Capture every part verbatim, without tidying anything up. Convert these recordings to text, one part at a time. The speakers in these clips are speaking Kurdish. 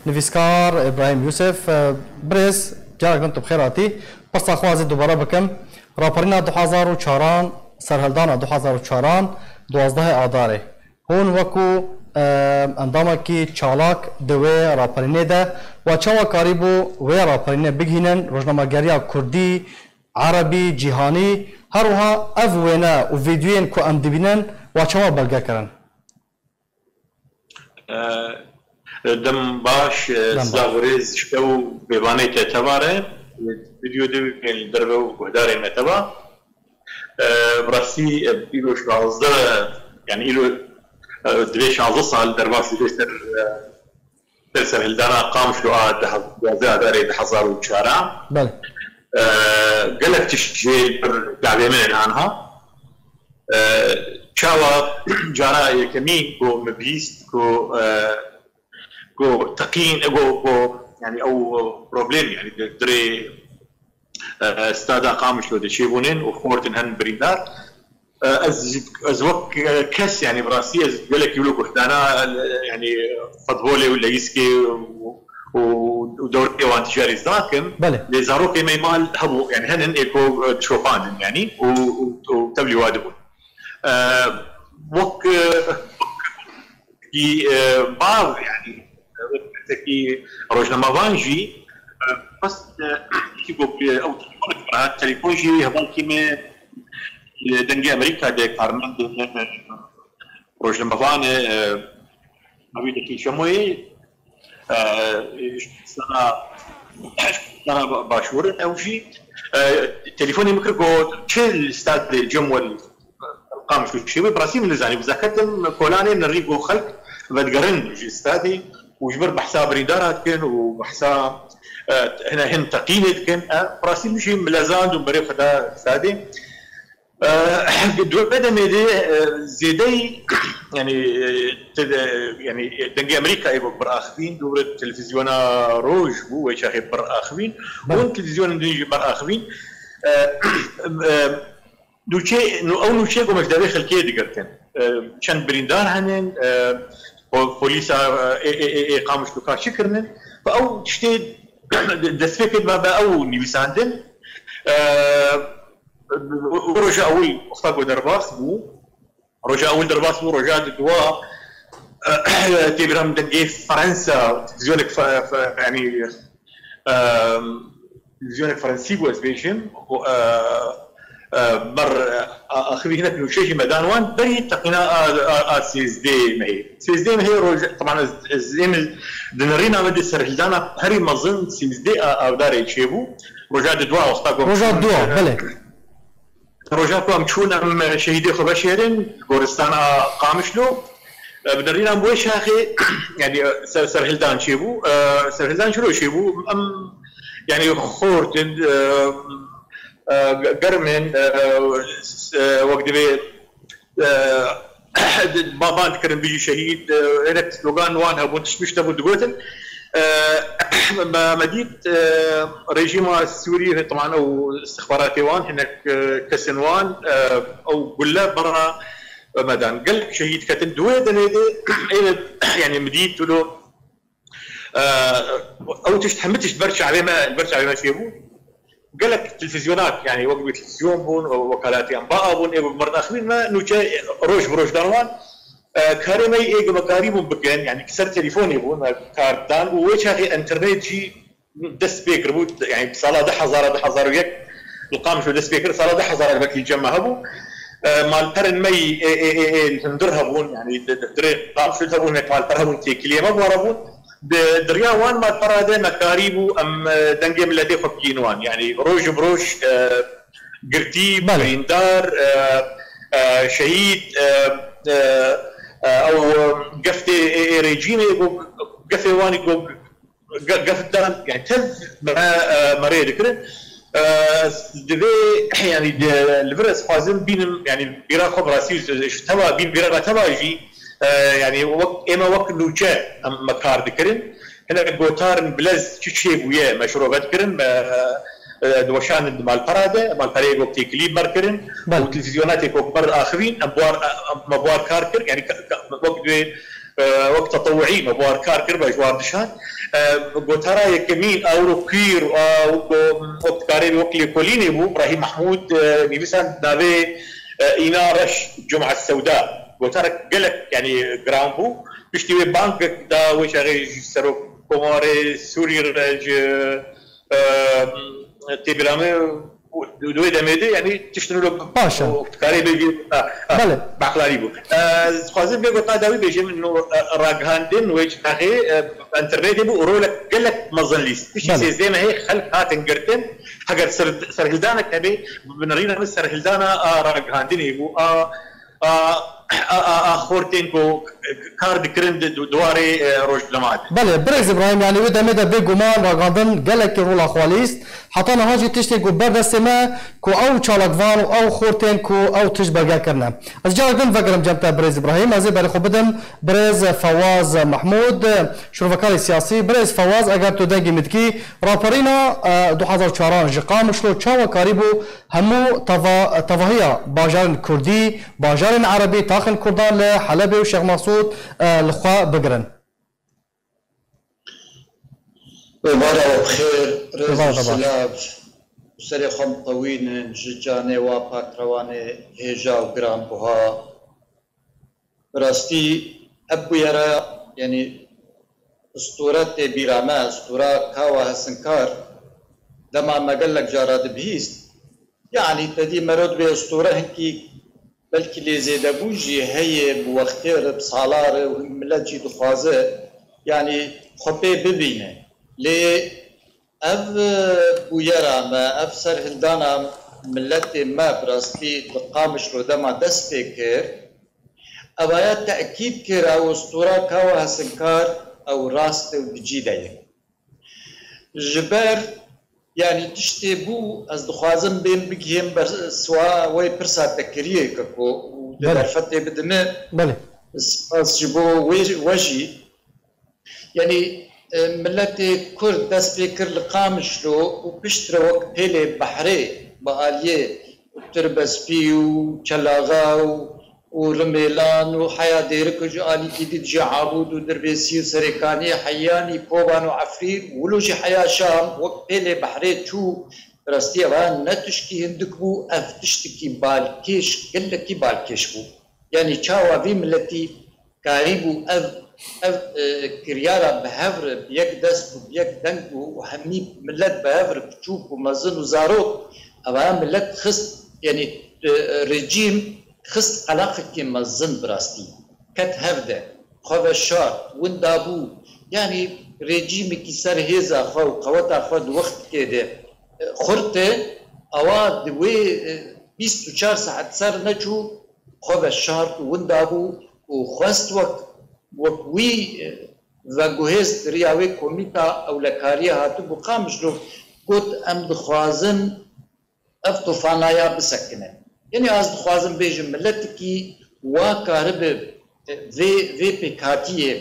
Nivîskar Îbrahîm Yûsif, e, birêz, carek din tu bi xêr hatî. Pirsa xwe ez ê dubare bikim. Raperîna du hezar û çaran, serhildana du hezar û çaran, duwazdehê Adarê. Hûn wekû, e, endamekî çalak di wê raperînê de, we çawa karîbû wê raperînê bigihînin rojnamegeriya kurdî, erebî, cîhanî? Her wiha ev wêne û vîdyoyên ku em dibînin, we çawa belge kirin? E, Dem baş, e, Dem baş. Silav û rêz ji te û mêvanê te teva re. Vîdyo de li derve û guhdarên me teva. E, bi rastî, e, îro şazdeh, yani îro, e, divê şazdeh sal derbas divê ser, e, ser serhildana Qamişlo a duwazdeh Adarê du hezar û çar a. Belê. E, gelek tişt jê li vir dawê min aniha. E, çawa cara yekemîn ku min bîst ku, e, ku teqîn, ku, ku, yani ew problem, yani di, dirê, e, stada Qamişlo de çêbûnin û xortin hen birîndar. E, ez, ez wek, e, kes, yani bi rastî ez gelekî wilo guhdana, e, yani futbolê û leyîskê û, û, û dewrê wan tijî rêz nakim. Belê. Lê zarokê me mal hebû, yani henin ê ku, e, dişopandin yani û, û, û tevlî wa dibûn. E, wek, e, wekî, e, bav, yani, e, wek pirseke rojnamevan jî, e, bes, e, kî got, e, ew telefon, e, telefon jî hevalkî me, e, Dengê Amerîka de karmendê me, e, rojnamevan e, e, Navîdekî Şemoyê, e, ji Kurdistana, ji Kurdistana Ba-, Başûr in ew jî. E, telefonê min kir, got, "Çi li stadê cem wel Qamişlo çêbû?" Bi rastî min nizanî. Bi zeketim kolanê nerî got xelk vedigerin ji stadê û ji ber behsa birîndara dikin û behsa, e, hine hin teqînê dikin. E, bi rastî min jî milezand û berê xwe da stadê. E, di wê demê de, e, zêdeyî, yani, e, te de, yani, e, Dengê Amerîkayê bû biraxivîn, dûre televîzyona Roj bû, wê çaxê biraxivîn. Belê. Hûn televîzyonên din jî biraxivîn. E, e, nûçe, nû-, ew nûçeyê ku me ji devê xelkê digirtin. E, çend birîndar henin, e, po-, polîsa, e, ê, ê, ê, ê Qamişlo kar çi kirinin? Bi ew tiştê destpê pê dibe, bi ew nivîsandin. E, Roja ewil wexta ku derbas bû, roja ewil derbas bû, roja di dua, tê bîra min dengê Fransa, televîzyonek fe-, fe-, yanî, em, televîzyonek Fransî bû, ez bêjim, û, e, e, ber, e, a-, axivî hinek nûçe jî me dan wan, berî teqîna a, a, a sêzdeh mehê. Sêzdeh mehê roj, teban ez, ez êm di nerîna me de serhildana herî mezin sêzdeh a, Avdarê çêbû. Roja di dua wexta ku em Roja çûn, dua, e, belê. Roja ku em çûn, em şehîdê xwe veşêrin, goristana Qamişlo. E, bi derînan bi wê şaxê, yani, e, ser, serhildan çêbû. E, serhildan çilo çêbû? Em, yani, xortin, e, e, germin, e, s-, e, wek divê, e, ba-, band kirin, "Bijî şehîd", e, hinek slogan wan hebûn, tişt mişt hebûn digotin. E, me, me dît, e, rejîma Sûrî, teman ew istixbaratê wan, hinek, e, kesên wan, e, ew gulle bera me dan. Gelek şehîd ketin. Di wê demê de, ê, yani, min dît wilo, e, ew tişt, hemî tişt ber çavê me, ber çavê me çêbû. Gelek televîzyonak, yani, wek bi televîzyon bûn, wekalatê Enbaa bûn, ê bi merdin axivîn me, nûçe roj bi roj dan wan. E, karê me ê ku me karîbûn bikin, yani, ser telefonê bûn, me kar dan û wê çaxê enternet jî dest pê kiribû, yani, sala du hezar, du hezar û yek li Qamişlo dest pê kir, sala du hezar belkî cem me hebû. E, malperên me yî ê, ê, ê, ê li hundir hebûn, yani, di, di, dirê Qamişlo hebûn, hinek malper hebûn, têkiliyê me bi wan re bûn. Di, di riya wan malpera de me karîbû, em, e, dengê miletê xwe bigihîn wan. Yani, roj bi roj, e, girtî, Belê. birîndar, e, e, şehîd, e, e, e, ew, e, geftê ê, ê rejîmê, got, gefê wan î got, ge-, gef dan, yani tev me, e, me rê dikirin. E, divê, yani, de, li vir ez xwazim bînim, yani, bîra xwe bi rastî ji, ji teva bîn, bîra me teva jî, e, yani, wek, ê me wek nûçe em, me kar dikirin. Hinek gotarin bilez çi çêbûye, me şirove dikirin, me, e, diweşandin di malpera de, malpereyê got têkilî ber kirin Belê. û televîzyonatê got ber axivîn, em bi wan, em, me bi wan kar kir, yani, ka-, ka-, wek divê e, wek tetewuî me bi wan kar kir, me ji wan dişand. E, gotara yekemîn, ew ro kûr, e, wek, wek dikarê wek lêkolînê bû, Brahîm Mehmûd, e, nivîsand navê, e, Îna Reş, Cuma Sewda. Gotarek gelek, yanî, giran bû. Piştî wê bangek da wê çaxê ji Serokkomarê Sûrî re, ji, e, tê bîra me, di wê demê de, yanî, tiştin wilo Baş e. Dikarê bêjî, ha, ha, Belê. Beqlanî bû. E, dixwazim vê gotina dawî bêjim, no, e, ragihandin wê çaxê, e, înternetê bû, rolek gelek mezin lîst. Piştî Belê. sêzdeh mehê xelk hatin girtin. Heger ser-, serhildanek hebe, bi binirîna min serhildana a ragihandinê bû, a, a, a, a, a xortên ku kar dikirin di, di, di warê, e, rojnamehatê. Belê, birêz Îbrahîm, yanî wê demê de bêguman ragandin gelekî rola xwe lîst. Heta niha jî tiştê ku ber destê me, ku ew çalakvan û ew xortên ku ew tişt belge kirine. Ez carek din vegerim cem te birêz Îbrahîm, ez ê berê xwe bidim birêz Fewaz Mehmûd, şirovekarê siyasî. Birêz Fewaz, eger tu dengê min dikî, raperîna, e, du hezar çaran ji Qamişlo çawa karîbû hemû teva-, tevahiya bajarên Kurdî, bajarên Erebî, taxên Kurdan li Helebê û Şêx Mesûd, e, li xwe bigirin? Êvara we bi xêr, rêz Êvara û te baş. silav û serê xwe biqewînin ji canê wa pakrewanê hêja û giranbuha. Bi rastî ev bûyera, yanî, ustûre tê bîra me, ustûra Kawa Hesinkar, dema me gelek cara dibihîst, yanî, te dî mero dibê ustûre hinkî belkî lê zêdebûn jî heye, bi wextê re, bi sala re û hing milet jî dixwaze, yanî, xwe pê bibîne. Lê ev, e, bûyera me, ev serhildana miletê me bi rastî li Qamişlo dema dest pê kir, evaya tekîd kir, ew ustûra Kawa Hesinkar, ew rast e û di cî de ye. Ji ber, yanî tiştê bû, ez dixwazim bêm bigihêm ber siwa wê pirsa te kiriyê, Keko, û di Belê. derfetê bidime. Belê. Spas ji bo wê, we jî. Yanî, e, miletê Kurd dest pê kir li Qamişlo û piştre wek pêlê behrê bi aliyê Tirbespî û Çelaxa û û Rimêlan û heya Dêrik û ji alîkî dî jî Abûd û Dirbêsî û Serêkanî, heyanî Koban û Efrîn, wilo jî heya Şam wek pêlê behrê çû, bi rastî eva ne tişkî hindik bû, ev tiştekî balkêş, gelekî balkêş bû. Yanî çawa vî miletî karîbû ev, ev, e, kiryara bi hev re, bi yek dest bû, bi yek deng bû û hemî milet bi hev re, biçûk û mezin û zarok, eva milet xist, yanî, e, rejîm xist qelaqekî mezin bi rastî. Ket hev de, xwe veşart, winda bû. Yanî rejîmekî ser hêza xwe û qeweta xwe di wextekê de, e, xurt e, ewa di wê, e, bîst û çar saet ser neçû, xwe veşart û winda bû û xwest wek, wek wî, e, veguhêz di riya wê komîta ewlekariyê hatibû Qamişlo, got, em dixwazin ev tufana ya bisekine. Yanî ez dixwazim bêjim, miletekî wa karibe, e, vê, vê pêkhatiyê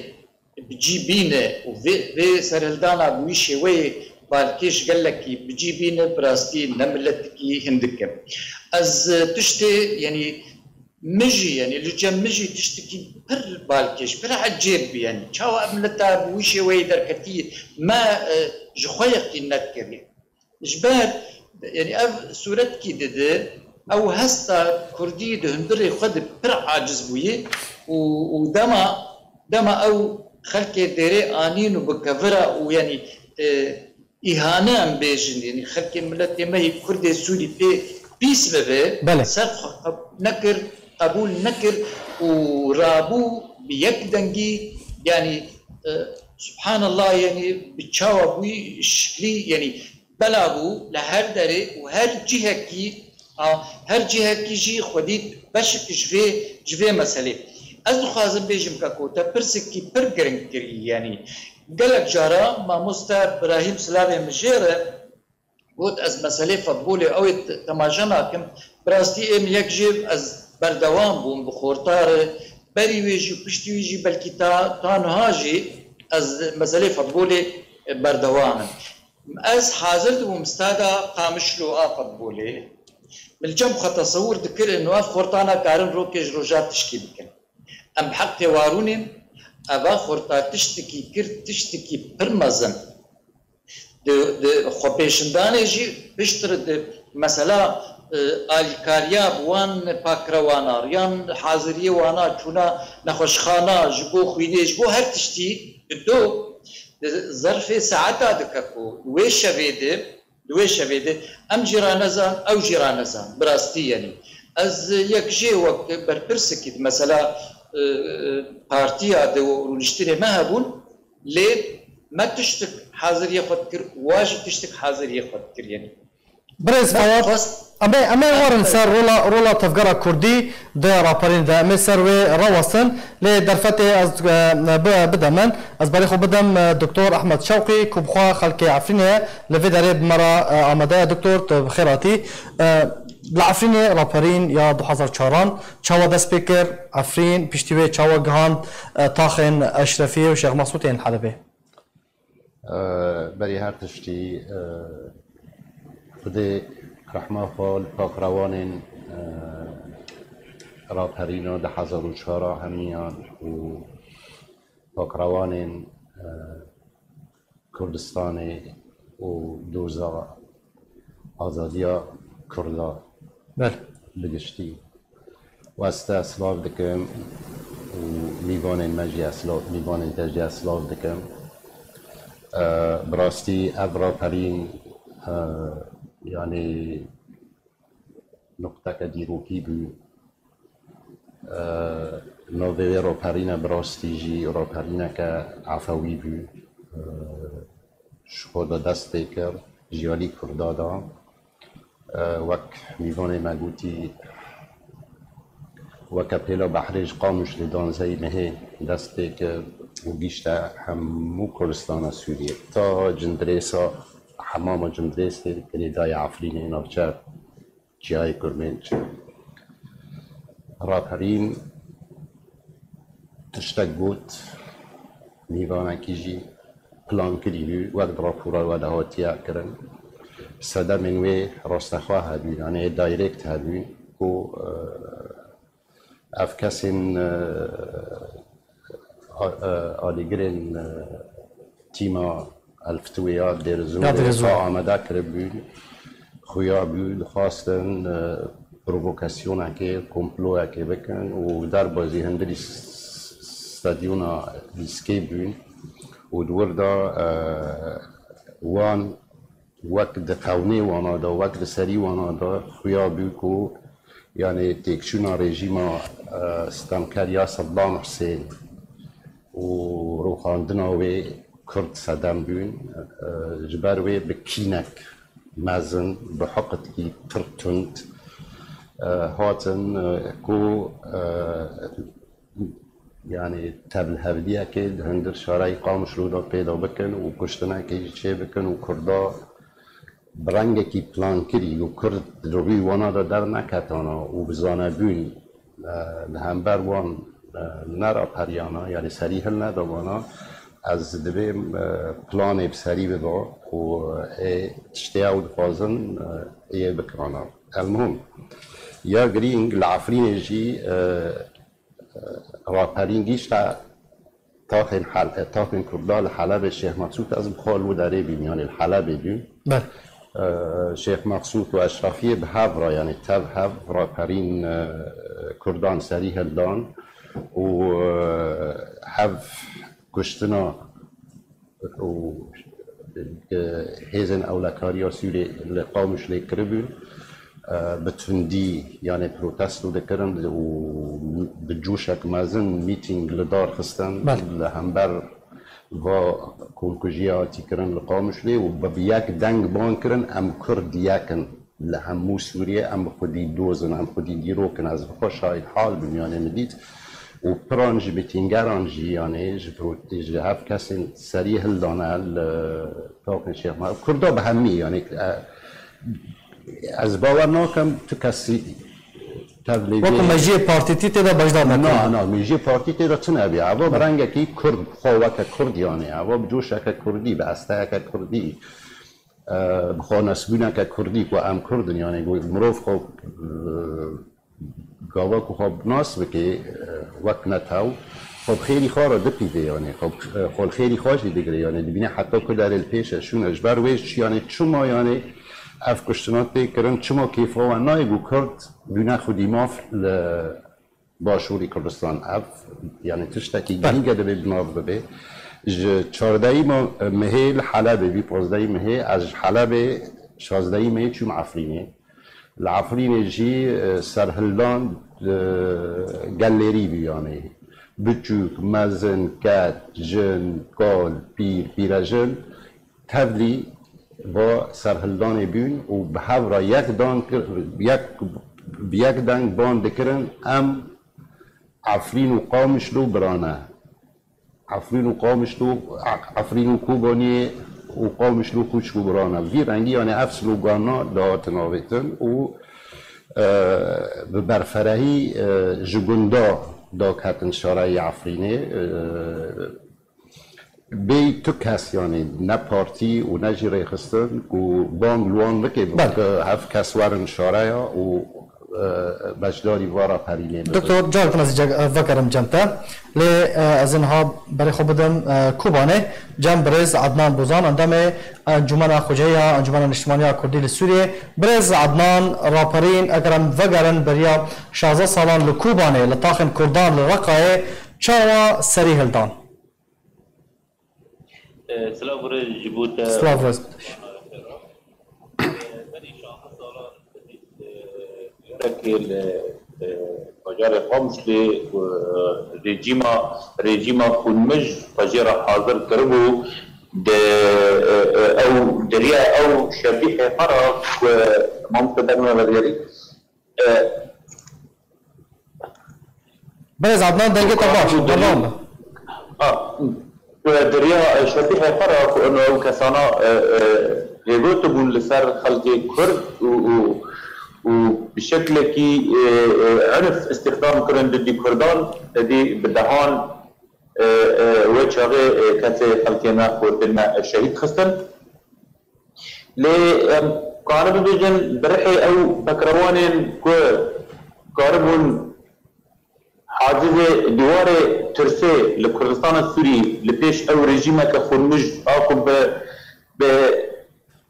bi cî bîne û vê, vê serhildana bi wî şêweyê balkêş gelekî bi cî bîne, bi rastî ne miletekî hindik e. Ez, e, tiştê, yanî min jî, yanî li cem min jî tiştekî pir balkêş, pir ecêb bû, yanî çawa ev mileta bi wî şêweyê derketî, me, e, ji xwe yeqîn nedikiriye. Ji ber, yanî ev sûretkî dide, ew hesta kurdî di hundirê xwe de pir aciz bûye û, û dema, dema ew xelkê dêrê anîn û bi kevira û, yanî, e, îhane em bêjin, yanî xelkê miletê me yê kurdê Sûrî pê pîs bibe, Belê. ser xwe qeb-, nekir, qebûl nekir û rabû bi yek dengî, yanî, e, subhanallah, yanî bi çawa bûyî şiklî, yanî bela bû li her derê û her cihekî, a, her cihekî jî xwedî beşek ji vê, ji vê meselê. Ez dixwazim bêjim, Keko, te pirsekî pir giring kirî, yanî gelek cara mamoste Birahîm, silavê min jê re, got, ez meselê futbolê ew ê te-, temaşe nakim. Bi rastî ê min yek jê ez berdewam bûm bi xorta re. Berî wê jî û piştî wî jî belkî ta, ta niha jî ez meselê futbolê, e, berdewam im. Ez hazir dibûm stada Qamişlo a futbolê. Min li cem xwe tesewir dikir, ino ev xortana karin rokê ji roja tişkî bikin. Em bi heqê warûnên, eva xurta tiştekî kir, tiştekî pir mezin. Di, di xwepêşindanê jî piştre di mesela, e, alîkariya bi wan pakrewana, yan haziriyê wana çûna nexweşxana, ji bo xwînê, ji bo her tiştî, di do, di zerfê saeta dike ku wê şevê de, di wê şevê de em jî ranezan, ew jî ranezan. Bi rastî yenî. Ez yek jê wek berpirsekî di mesela, e, e, partiya de û rûniştinê me hebûn, lê me tiştik haziriyê xwe dikir, wa jî tiştik haziriyê xwe dikir yenî. Birêz Feyad, em ê, em ê werin ser rola, rola tevgera Kurdî di raperînê de. Em ê ser wê rawestin, lê derfetê ez, e, bi-, bide min. Ez berê xwe bidem, e, Doktor Ehmed Şewqî, ku bi xwe xelkê Efrînê ye, li vê derê bi me re, e, amade ye. Doktor, tu bi xêr hatî. E, li Efrînê raperîn ya du hezar çaran çawa dest pê kir? Efrîn piştî wê çawa gihand, e, taxên Eşrefiyê û Şêx Mesûd yên Helebê? Berî her tiştî, Xwedê rehma xwe li pakrewanên raperîna du hezar û çar a hemiyan û pakrewanên Kurdistanê û doza azadiya Kurda Belê. bi giştî. Ez te silav dikim û mîvanên me jî ez silav, mîvanên te jî ez silav dikim. E, bi rastî ev raperîn, e, yanî nuqteke dîrokî bû. E, navê wê raperîne bi rastî jî raperîneke efewî bû. E, ji xwe de dest pê kir, ji alî Kurda de. E, wek mîvanê me gotî, weke pêla behrê ji Qamişlê danzehê mehê dest pê kir û gihîşte hemû Kurdistana Sûriyê. Ta Cindirêsa, hemama Cindirêsê, girêdayê Efrînê, navçe çiyayê Kurmênc. Raperîn tiştek got, mîvanekî jî plankirî bû, wek di rapora we de hatiye kirin. Sedemên wê rastexwe hebûn, yanî direct hebûn ku, e, ev kesên, e, a-, e, alîgirên, e, tîma El Fitwê ya Dêrezorê Ya Dêrezorê. xwe amade kiribûn, xuya bû, dixwastin, e, provokasyonekê, komployekê bikin û derbazî hundirî s-, s-, stadyona Lîskê bûn û di wir de, e, wan wek di qewnê wana de, wek di serî wana de xuya bû ku, yanî têkçûna rejîma, e, sitemker ya Seddam Husên û rûxandina wê Kurd sedem bûn, e, ji ber wê bi kînek mezin, bi hiqidkî pir tund, e, hatin, e, ku, e, yanî tevlihevdiyekê di hundir şareyê Qamişlo de pêda bikin û kuştinekê jî çê bikin û Kurda bi rengekî plankirî û Kurd di rûyê wana de derneketana û bi zanebûn, e, li hember wan, e, neraperiyana, yanî serî hilneda wana, ez divêm, e, planê bi serî biba û ê tiştê ew dixwazin, e, ê bikirana. Elmuhim, ya girîng li Efrînê jî, e, raperîn gihîşte taxên Hel-, taxên Kurda li Helebê, Şêx Meqsûd, ez bi xwe li wê derê bûm, yanî li Helebê bûm. Belê. E, Şêx Meqsûd û Eşrefiyê bi hev re, yanî tev hev raperîn, e, Kurdan serî hildan û, e, hev kuştina û, e, hêzên ewlekariya Sûrê li Qamişlê kiribûn, e, bi tundî, yanî protesto dikirin û bi coşek mezin mîtîng li dar xistin Belê. li hember va komkujiya hatî kirin li Qamişlê û bi yek deng bang kirin, em Kurd yek in. Li hemû Sûriyê em bi xwedî doz in, em xwedî dîrok in. Ez bi xwe şahid hal bûm, yanê min dît. Û piran jî, mîtîngeran jî, yanê ji pro-, ji hev kesên serî hildane li taxên Şêx Me-, Kurda bi hemî, yanê, e, ez bawer nakim tu kesî tevlê Wekî vê mejiyê partîtî tê de beşdar nekin. Na, na, mejiyê partî tê de tune bî. Eva bi rengekî Kurd, xwe weke Kurd, yanê. Eva bi coşeke Kurdî, bi esteyeke Kurdî. E, bi xwe nasbûneke Kurdî ku em Kurd in, yanî ku mirov xwe, e, gava ku xwe nas bike, e, wek netew, Xwe bi xêrî xwe re dipîve, yanê xwe, xwe li xêrî xwe jî digire, yanê dibîne heta ku derê li pêş e şûne. Ji ber wê yanê çima yanê ev kuştina tê kirin, çima kêfa wan nayê ku Kurd bûne xwedî maf li Başûrî Kurdistan? Ev yanê tiştekî Belê. Girîng e, divê bi nav bibe. Ji çardehî ma-, mehê li Helebê bî, pazdehî mehê, ez ji Helebê şazdehî mehê çûm Efrînê. Li Efrînê jî, e, serhildan, e, gelêrî bû, yanî biçûk, mezin, keç, jin, kal, pîr, pîrejin tevlî va serhildanê bûn û bi hev re yek dan kir-, yek, bi yek deng ban dikirin, em Efrîn û Qamişlo birane. Efrîn û Qamişlo, Efrîn û Kobaniyê û Qamişlo xwişk û birane. Vî rengî, yanê ev slogana dihatin avêtin û, e, bi berferehî, e, ji gunda daketin şareyê Efrînê. E, bêyî tu kes, yanî ne partî û ne jî rêxistin ku bang li wan bike, Belê. Ku hev kes werin şareya û, e, beşdarî va raperînê bibin. Doktor, carek din ez îca vegerim cem te. Lê, e, ez ê niha berê xwe bidim, e, Kobanê. Cem birêz Adnan Bozan, endamê Encûmena Xweceyî ya Encûmena Niştimanî ya Kurdî li Sûriyê. Birêz Adnan, raperîn, eger em vegerin beriya şazdeh salan li Kobanê, li taxên Kurdan, li Reqayê, çawa serî hildan? E, silav û rêz ji bo te. Silav rêz. E, berî şazdeh salan, e, carekê li, e, bajarê Qamişlê, e, rejîma, rejîma xûnmij xwe jê re hazir kiribû. Di, e, e, ew diriya ew şebîhê xwe re ku mamoste deng me vegerî. E, Birêz Adnan, dengê te baş. Berdewam be. A, e, diriya, e, şebîhê xwe re ku ino ew kesana, e, e, hêgotibûn li ser xelkê Kurd û, û, û bi şeklekî, e, e, unf îstîxdam kirin didî Kurdan, didî bi dehan, e, e, wê çaxê, e, kesê xelkê me, xortên me şehîd xistin. Lê em karin bibêjin, bi rihê ew pekrewanên ku karibûn hacizê dîwarê tirsê li Kurdistana Sûrî li pêş ew rejîmeke xurmij a ku bi, bi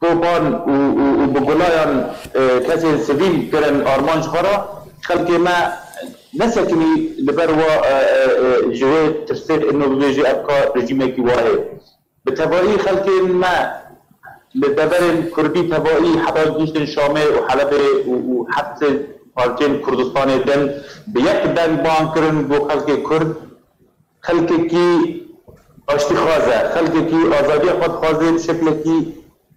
topan û, û, û bi gulayan, e, kesên sivîl kirin armanc xwe re, xelkê me nesekinî li ber wa, e, e, e, ji wê tirsê ino bibêjî ev ka rejîmekî wayê. Bi tevayî xelkên me li deverên Kurdî tevayî heta gihîştin Şamê û Helebê û, û hepsê parçeyên Kurdistanê din bi yek deng ban kirin ku xelkê Kurd xelkekî aştîxwaz e, xelkekî azadiya xwe dixwaze bi şeklekî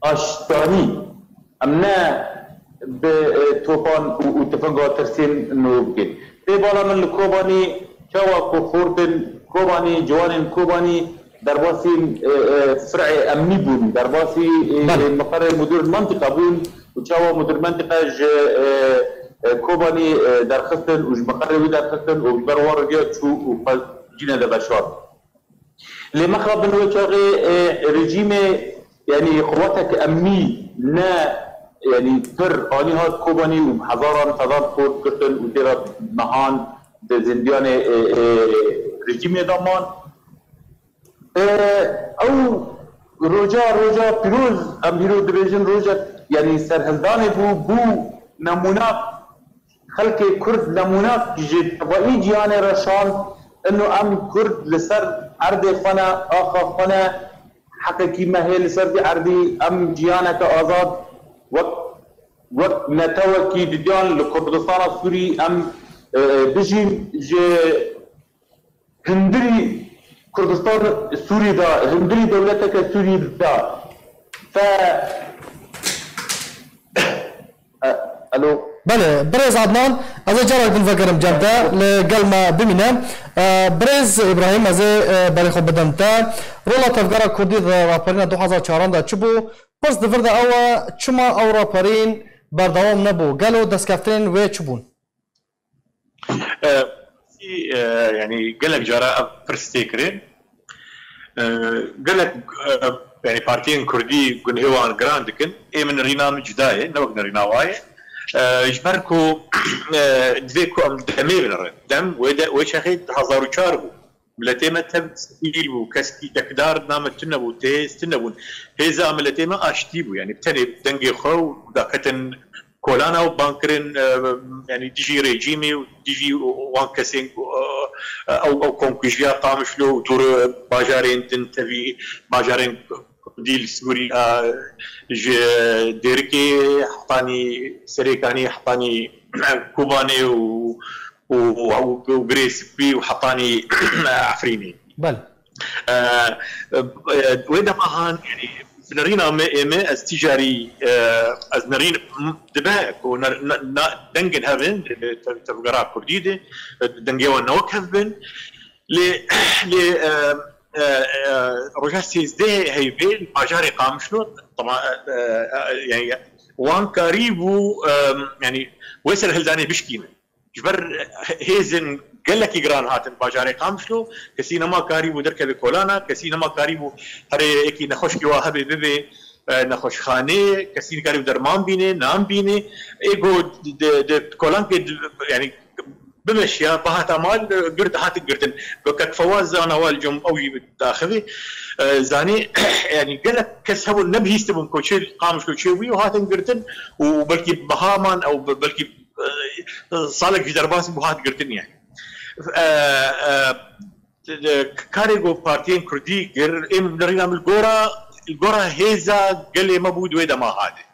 aştanî. Em ne bi, e, topan û, û tifinga tirsên nû bikin. Tê bala min li Kobanî çawa ku xortên Kobanî, ciwanên Kobanî derbasî, e, e, fir'ê emnî bûn, derbasî, e, Belê. Miqerê mudir mentiqa bûn û çawa mudir mentiqa ji, e, e, Kobanî, e, derxistin û ji miqerê wî derxistin û ji ber wan rêya çû û xwe cîne de veşart. Lê mixabin wê çaxê, e, rejîmê, yanî quwetek emnî ne, yanî pir anî hat Kobanî û hezaran, sezan xort girtin û tê re mehan di zindiyanê, e, e, rejîmê de man. E, ew roja, roja pîroz, em hîro dibêjin rojek, yanî serhildanê bû, bû nemûna xelkê Kurd nemûnak ji tevayî cîhanê re şand, ino em Kurd li ser erdê xwe ne, axa xwe ne, heqekî me heye li ser vî erdî, em cîhaneke azad wek, wek netewekî didiyan li Kurdistana Sûrî em, e, bijîn ji hundirî Kurdistan Sûrî de, hundirî dewleteke Sûrî de. Fe-, e, alo. Belê, birêz Adnan, ez ê carek din vegerim cem te, li gel me bimîne. E, birêz Îbrahîm, ez ê, e, berê xwe bidim te. Rola Tevgera Kurdî di raperîna du hezar çaran de çi bû? Pirs di vir de ew e, çima ew raperîn berdewam nebû? Gelo destkeftinên wê çi bûn? E, e, yanî gelek cara ev pirs tê kirin. E, gelek, e, yanî partiyên Kurdî gunehê wan giran dikin. Ê min rîna min cuda ye, ne wek rîna wa ye. E, ji ber ku, e, divê ku em demê binêrin. Dem wê de, wê çaxê du hezar û çar bû. Miletê me tev sivîl bû, keskî çekdar name tune bû, tê hêz tune bûn. Hêza miletê me aştî bû, yanî bi tenê dengê xwe û daketin kolana û bang kirin, e, yanî dijî rejîmê û dijî wan kesên ku, e, ew, ew komkujiya Qamişlo û dûr bajarên din tevî bajarên Kurdî li Sûrî, e, ji Dêrikê hetanî Serêkanî, hetanî Kobanê û, û, û, û Girê Spî û hetanî Efrînê. Bel. E, e, wê dema han, yanî, bi nerîna me, ê me, ez tîjarî, e, ez nerîn dibe ku ner-, ne-, na-, dengin hebin, di, di tev-, tevgera Kurdî de, e, dengê wan ne wek hev bin. Lê, lê, e, e, e, roja sêzdehê heyvê li bajarê Qamişlo, tama-, e, e, e, yanî, wan karî bû, e, yanî, wê serhildanê bişkînin. Ji ber hêzên gelekî giran hatin bajarê Qamişlo, kesî nema karîbû derkeve kolana, kesî nema karîbû herê yekî nexweşkî wa hebe bibe, e, nexweşxanê, kesî nikarîbû derman bîne, nan bîne. Ê go di, di kolankê di, yanî bimeşiya, bihata mal, e, girt, hatin girtin. Go kek Fewaz zana wal cum ew jî daxivî, e, zanî, yanî gelek kes hebûn, nebihîstibûn ku çi Qamişlo çêbûyî û hatin girtin û belkî biha man ew be-, belkî e, salek ji derbas bû hat girtin yani. E, e, e, karê ku partiyên Kurdî kir, êm li rîna min li gora, li gora hêza gelê me bû di wê dema hatê.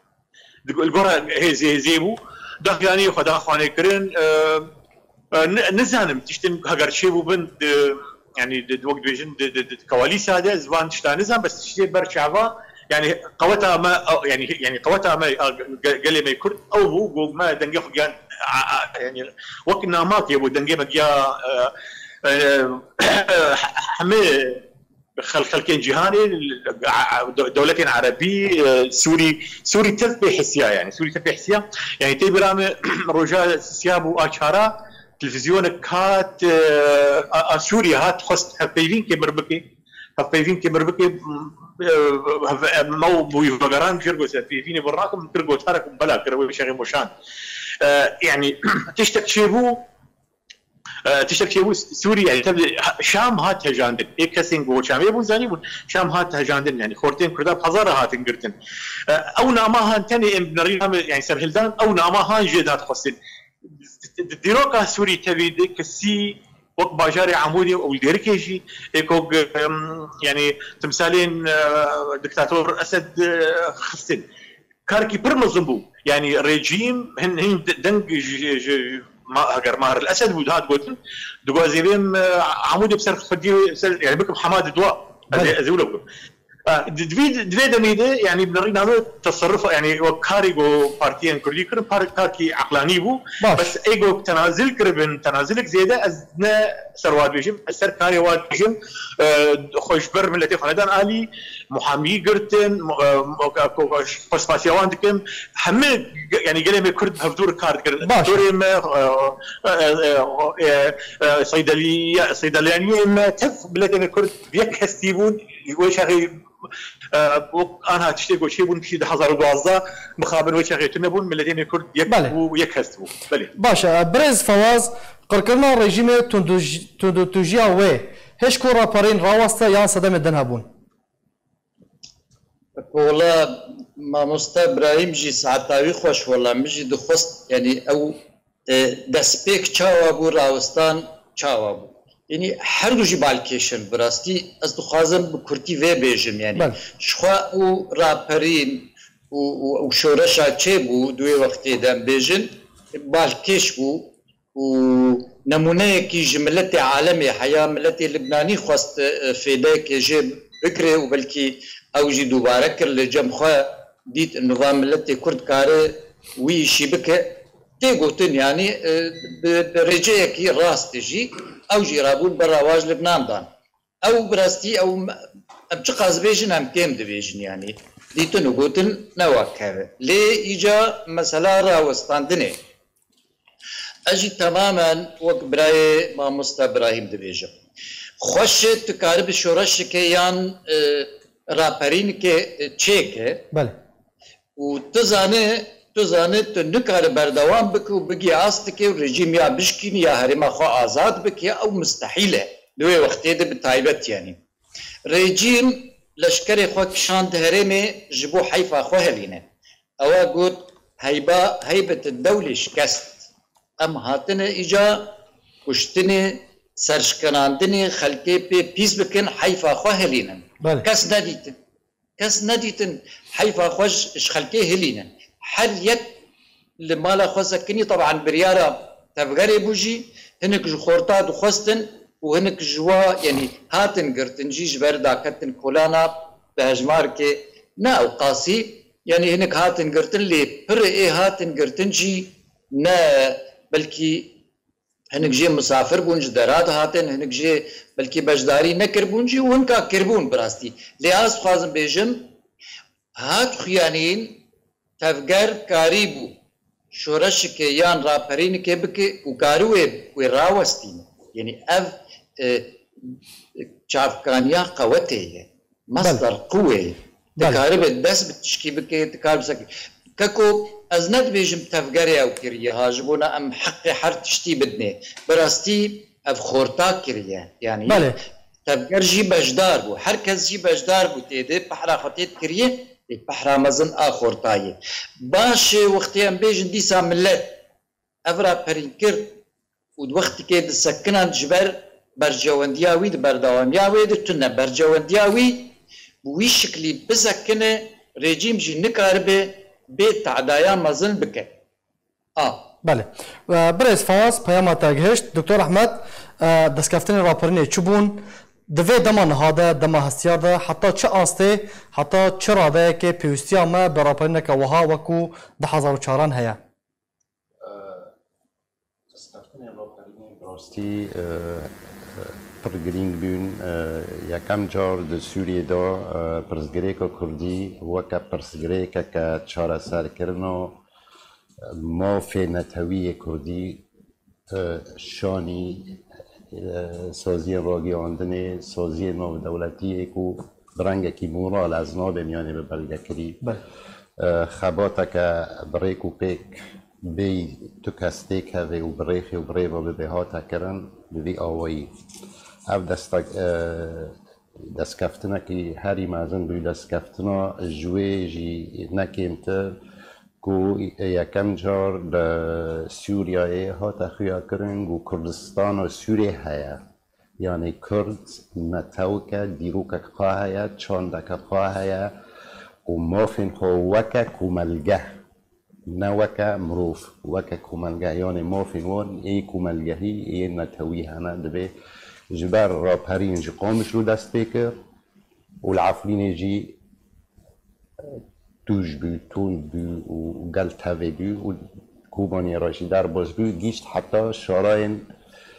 Di, li gora hêzê, hêzê bû, daxuyanî xwe daxwanê kirin, e, e, ni-, nizanim, tiştên heger çêbû bin, di, yani, di, di, wek dibêjin, di, di, di, di kewalîsa de, ez van tişta nizan, bes tiştê ber çava, yani, qeweta me, yani, yani, qeweta me, a, ge-, gelê me Kurd, ew bû, ku me dengê xwe giyan, a, a, yani, wek namakê bû, dengê me giya, e, e, hemê xel-, xelkên cîhanê, a, a, de-, dewletên erebî, e, Sûrî, Sûrî tev pê hisiya, yani, Sûrî tev pê hisiya. Yani, tê bira me, roja sisiya bû a çara, televîzyonek hat, e, a, a Sûriyê hat, xwest hevpeyvînkê mir bike. Hevpeyvînkê mir bike, e, hev-, e, me û bûyî vegeran jêr got, hevpeyvînê bi rakim kir gotarek û bela kir wê şexê moşan. E, yani, tiştek çêbû, e, tiştek çêbû Sûriyê, yani, tabii, ha-, Şam hat hejandin. Ê kesên ku Şamê bûn, zanî bûn. Şam hat hejandin, yani, xortên Kurda pazara hatin girtin. E, ew nama han tenê em nerîna me, yani, serhildan, ew nama han jê dihatiqustin. Di dîroka Sûrî tevî de kesî wek bajarê Amûdê û Dêrikê jî ê ku, em, yanî timsalên, e, diktator Esed, e, xistin. Karkî pir mezin bû. Yanî rejîm hin, hin de-, deng ji, ji ma-, heger Maher el Esed bû, dihat gotin, dixwazê vê em, e, Amûdê bi ser xwediyê, ser, yanî bikim hema di dua. Ez, Belê. ez ê wilo bikim. E, di, di vî, di vê demê de, yanî, bi nerîna me teserruf, yanî, wek karî ku partiyên Kurdî kirin, par-, karkî eqlanî bû. Baş. Bes ê ku tenazil kiribin, tenazilek zêde, ez ne ser wa dibêjim, ez ser karê wa dibêjim, e, xwe ji ber miletê xwe nedan alî, muhamî girtin, mu-, e, mu-, e, ku-, ku-, xwe spasiya wan dikim, hemî ge-, yanî, gelê me Kurd hevdûr kar dikirin. Baş. Doktorê me, e, e, e, e, e, seydeliya-, seydeliyaniyê me tev miletê me Kurd yek hestî bûn, ji wê şexê E, bu anha tiştê ku çêbûn piştî du hezar û duwazdeh mixabin wê çaxê tune bûn, miletê me Kurd yek Belê. bû, yek hest bû. Belê. Baş e, birêz Fewaz, qirkirina rejîmê tundûj-, tundûtûjiya wê hêj ku raperên raweste yan sedemê din hebûn? Wala mamoste Ibrahîm jî saeta wî xweş, wala min jî dixwest, yanî ew e, destpêk çawa bû, rawestan çawa bû? Yanî her du jî balkêş in, bi rastî ez dixwazim bi kurtî vê bêjim, yanî Belê. jixwe û raperîn û, û, û şoreşa çêbû di wê wextê de em bêjin, balkêş bû û nemûneyekî ji miletê alemê heya miletê Libnanî xwest, e, fêdeyekê jê bigire û belkî ew jî dubare kir li cem xwe dît niva miletê Kurd kare wî îşî bike. Tê gotin, yanî, e, bi, bi rêceyekî rast jî ew jî rabûn ber rewaj Libnan dan. Ew bi rastî ew em çiqas bêjin em kêm dibêjin, yanî dîtin û gotin ne wek hev e. Lê îca mesela rawestandinê. Ez jî temamen wek birayê mamosta Birahîm dibêjim. Xweş e tu karibi şoreşike yan, e, raperînike, e, çêke. Belê. Û tu zane, tu zane tu nikare berdewam bike û bigî astikê û rejîm ya bişkînî ya herêma xwe azad bike, ew mistehîl e. Di wê wextê de bi taybet, yanî rejîm leşkerê xwe kişand herêmê ji bo heyfa xwe helîne. Ewa got, heyba heybet dewlê şikest. Em hatine îca kuştinê, serşkenandinê xelkê pê pîs bikin, heyfa xwe helînin. Belê. Kes nedîtin. Kes nedîtin heyfa xwe ji, ji xelkê hilînin. Her yek li mala xwe sekinî, teban biryara tevgerê bû jî, hinek ji xorta dixwestin û hinek ji wa, yanî hatin girtin jî ji ber daketin kolana bi hejmarkê ne ewqasî, yanî hinek hatin girtin lê pirê ê hatin girtin jî ne belkî Hinek jê misafir bûn, ji dera dihatin, hinek jê belkî beşdarî nekiribûn jî û hinka kiribûn bi rastî. Lê ez dixwazim bêjim, hat xuyanîn tevger karîbû şoreşikê yan raperînikê bike û kari wê, wê rawestîne. Yanî ev, e, çavkaniya qewetê ye. Masdar qûwê. Belê. Dikaribe dest bi tişkî bike, dikaribe seke. Keko, ez ne dibêjim tevgerê ew kiriye ha, ji bona em heqê her tiştî bidinê. Bi rastî ev xorta kiriye. Yanî Belê. Tevger jî beşdar bû. Her kes jî beşdar bû tê de, pehra xwe tê dikiriye, ê pehra mezin a xortayê. Baş e, wextê em bêjin dîsa millet ev raperîn kir û di wextikê disekinan ji ber berjewendiya wî, di berdewamiya wê de tune. Berjewendiya wî bi wî şiklî bizekine, rejîm jî nikaribe bê te'daya mezin bike. A. Belê. E, birêz Fawaz, peyama te gihişt. Doktor Ehmed, e, destkeftinên raperînê çi bûn? Di vê dema niha de, dema hestiyar de, heta çi astê, heta çi radeyekê pêwîstiya me bi raperîneke wiha wekû du hezar û çaran heye? Destkeftine raperînê bi rastî, e, pir girîng bûn. E, yekem car di Sûriyê de, e, pirsgirêka kurdî weke pirsgirêkeke çareserkirina mafê netewî yê kurdî, e, şanî, e, saziyên ragihandinê, saziyên navdewletî yê ku bi rengekî moral ez nabêm, yanî bi belgekirî. Belê. E, xebateke bi rêk û pêk bêyî tu kes têkevê û bi rêxê û bi rê ve bibe hate kirin, bi vî awayî. Ev destek, e, destkeftinekî herî mezin bû, destkeftina ji wê jî ne kêmtir ku yekem car li Sûriyeyê hate xuya kirin ku Kurdistana Sûrê heye. Yanî Kurd netewke, dîrokek xwe heye, çandeke xwe heye û mafên xwe weke komelgeh, ne weke mirov, weke komelgeh. Yanî mafên wan ê komelgehî, ê netewî hene, dibê ji ber raperîn ji Qamişlo dest pê kir û li Efrînê jî tûj bû, tund bû û gel tevê bû û Kobaniyê re jî derbas bû, gihîşt heta şarayên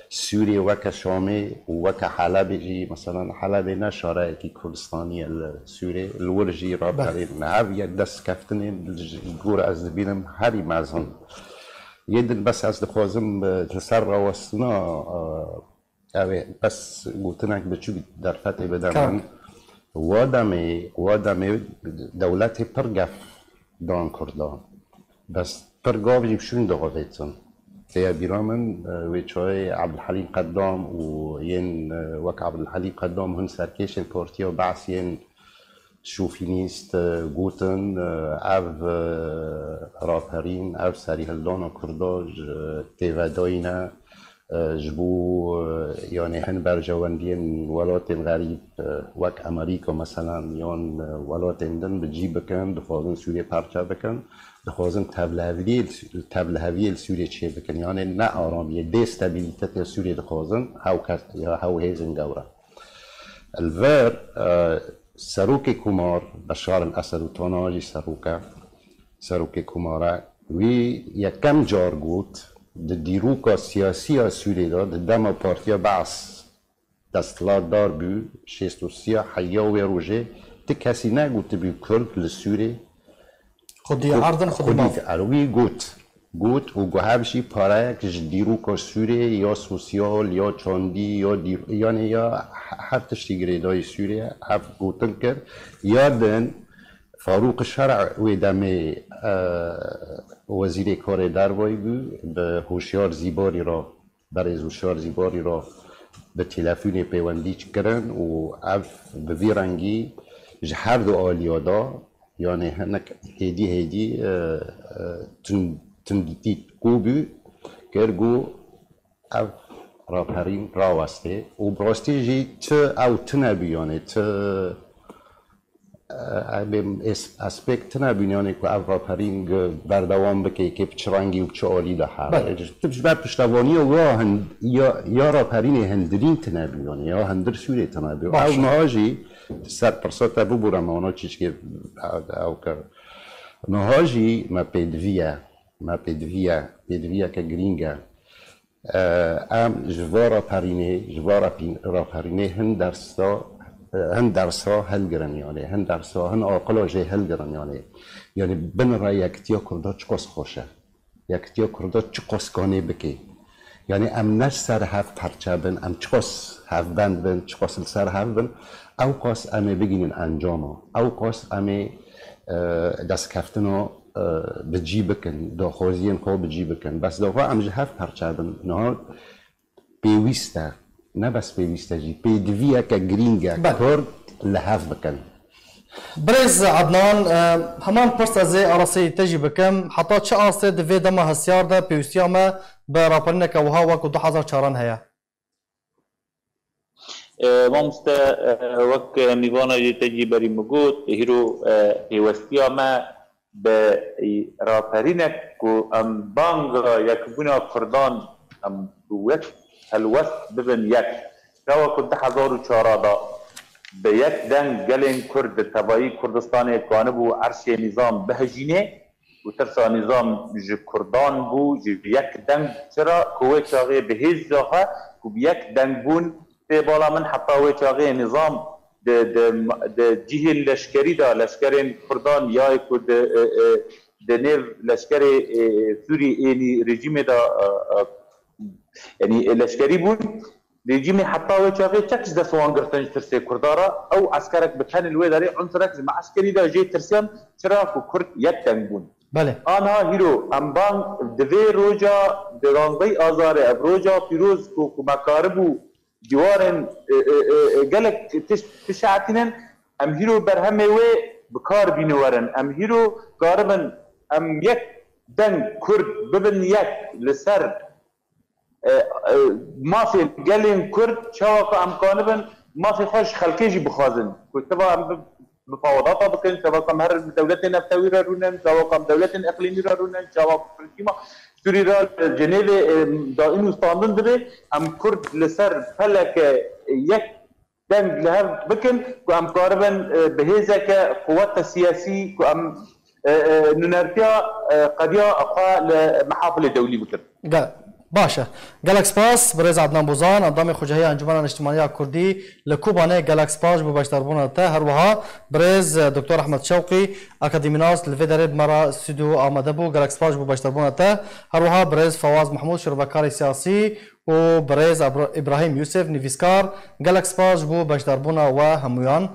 Sûriyê weke Şamê û weke Helebê jî, meselan Helebê ne şarayekî Kurdistanî ye li Sûriyê, li wir jî raperîn. Ev yek destkeftinên ji gor ez dibînim herî mezin. Yê din bes ez dixwazim, e, li ser rawestina, e, Ew ê bes gotinek biçûk derfetê bide min. Wa demê, wa demê dewletê pir gef dan Kurdan. Bes pir gav jî bi şûn diavêtin. Têye bîra min, e, wê çaxê Ebdulhelîm Qedam û yên, e, wek Ebdulhelîm Qedam hin serkêşên Partiya Be'sî yên şofînîst, e, gotin, e, ev, e, raperîn, ev serîhildana Kurda ji, e, têvedayî ne, e, ji bo, e, yanê hin berjewendiyên welatên xerîb, e, wek Amerîka meselan, yan, e, welatên din bi cî bikin, dixwazin Sûriyê parçe bikin, dixwazin tevliheviyê, tevliheviyê li Sûriyê çêbikin. Yanê ne aramiyê, dêstabilîtetê Sûriyê dixwazin, hew kes, ya hew hêzên gewre. Li vir, e, serokê komar, Beşar el-Esed û Tana jî serok e, serokê komar e, wî yekem car got, di dîroka siyasî ya Sûriyê de, di dema Partiya Be'es desthilatdar bû, şêst û sê ya heya wê rojê, ti kesî negotibû Kurd li Sûriyê Xwedî erdin, xwedî maf. Wî got, got û got, hev jî pareyek ji dîroka Sûriyê ya sosyal, ya çandî, ya dîr-, yanê ya he-, her tiştî girêdayî Sûriyê, hev gotin kir. Ya din, Farûq Şer'a wê demê, e, wezîrê karê dervayî bû, bi Hoşyar Zîbarî re, berêz Hoşyar Zîbarî re bi telefonê pêwendî kirin û ev bi vî rengî ji her du aliya de, yanê hinek hêdî hêdî, e, e, tund-, tundîtî qû bû, kir ku ev raperîn rawestê û bi rastî jî ti ew tune bû, yanê ti, e, em ê es-, aspekt tune bûn, yanê ku ev raperîn gi-, berdewam bike, kê bi çi rengî û bi çi alî de hebe. Belê. Tu ji ber piştevaniya wa hin-, ya, ya raperînê hindirîn tune bû, yanê ya hindir sûrê tune bû. Baş. Ew niha jî ser pirsa te bibûre, me wana çîçikê ew, ew kir. Niha jî me pêdiviye, me pêdiviye, pêdiviyeke girîng e. Em ji va raperînê, ji va rapî-, raperînê hin dersa, hin dersa hilgirin, yanê hin dersa, hin aqila jê hilgirin, yanê. Yanê bin re yekitiya Kurda çiqas xweş e. Yekitiya Kurda çiqas kanê bike. Yanê em ne ser hev perçe bin, em çiqas hevbend bin, çiqas li ser hev bin, ew qas em ê bigihînin encama. Ew qas em ê, e, destkeftina, e, bi cî bikin, daxwaziyên xwe bi cî bikin. Bes daxwa em ji hev perçe bin. Niha pêwîst e, ne bes pêwîst e jî, pêdiviyeke girîng e Belê. Kurd li hev bikin. Birêz Adnan, e, heman pirs ez ê arasteyî te jî bikim. Heta çi astê di vê dema hestiyar de pêwîstiya me bi raperîneke wiha wek ku du hezar çaran heye? E, mamoste, e, wek mîvana jî te jî berî min got, hîro, e, pêwestiya me bi raperînek ku em banga yekbûna Kurdan, em bi wek helwest bibin yek. Çawa ku du hezar û çar de bi yek deng gelên Kurd di tevayî Kurdistanê kanibû erşê nîzam bihejînê, û tirsa nîzam ji Kurdan bû, ji yek deng. Çira ku wê çaxê bi hêza xwe ku bi yek deng bûn tê bala min, heta wê çaxê nîzam di, di, di cihên leşkerî de, leşkerên Kurdan ya ku di, e, e, di nêv leşkerê, e, Sûrî ênî rejîmê de, e, e, yanî, e, leşkerî bûn. Rejîmê heta wê çaxê çek ji dest wan girtin ji tirsê Kurda re. Ew eskerek bi tenê li wê derê, unsurek ji meeskerî de jê tirsiyan, çira ku Kurd yek deng bûn. Belê. Aniha hîro em bang di vê roja, di ranzeyî Azarê, ev roja pîroz ku, ku me karibû dîwarên, e, e, e, e, gelek tişt bişehetînin, em hîro berhemê wê bi kar bîne werin. Em hîro karibin em yek deng Kurd bibin yek li ser e, e, mafê gelên Kurd, çawa ku em kanibin mafê xwe ji xelkê jî bixwazin. Ku siva em bi, bi pawadata bikin, çawa ku em her bi dewletên neftewî re rûnin, çawa ku em dewletên iqlîmî re rûnin, çawa ku rejîma Sûrî re li Cenêvê, e, dayîn û standin dibe, em Kurd li ser peleke yek deng li hev bikin, ku em karibin, e, bi hêzeke quwete siyasî, ku em, e, e, nûnertiya, e, qediya xwe li mehafilê dewlî bikin. Ge-, baş e. Gelek spas, birêz Adnan Bozan, endamê Xucehiya Encûmena Niştimaniya Kurdî li Kobanê, gelek spas ji bo beşdarbûna te. Her wiha birêz, e, Doktor Ehmed Şewqî, akademînas li vê derê bi me re stûdyo amade bû. Gelek spas ji bo beşdarbûna te. Her wiha birêz Fawaz Mehmûd, şirovekarê siyasî, û birêz Ebra-, Îbrahîm Yûsif, nivîskar, gelek spas ji bo beşdarbûna we hemûyan.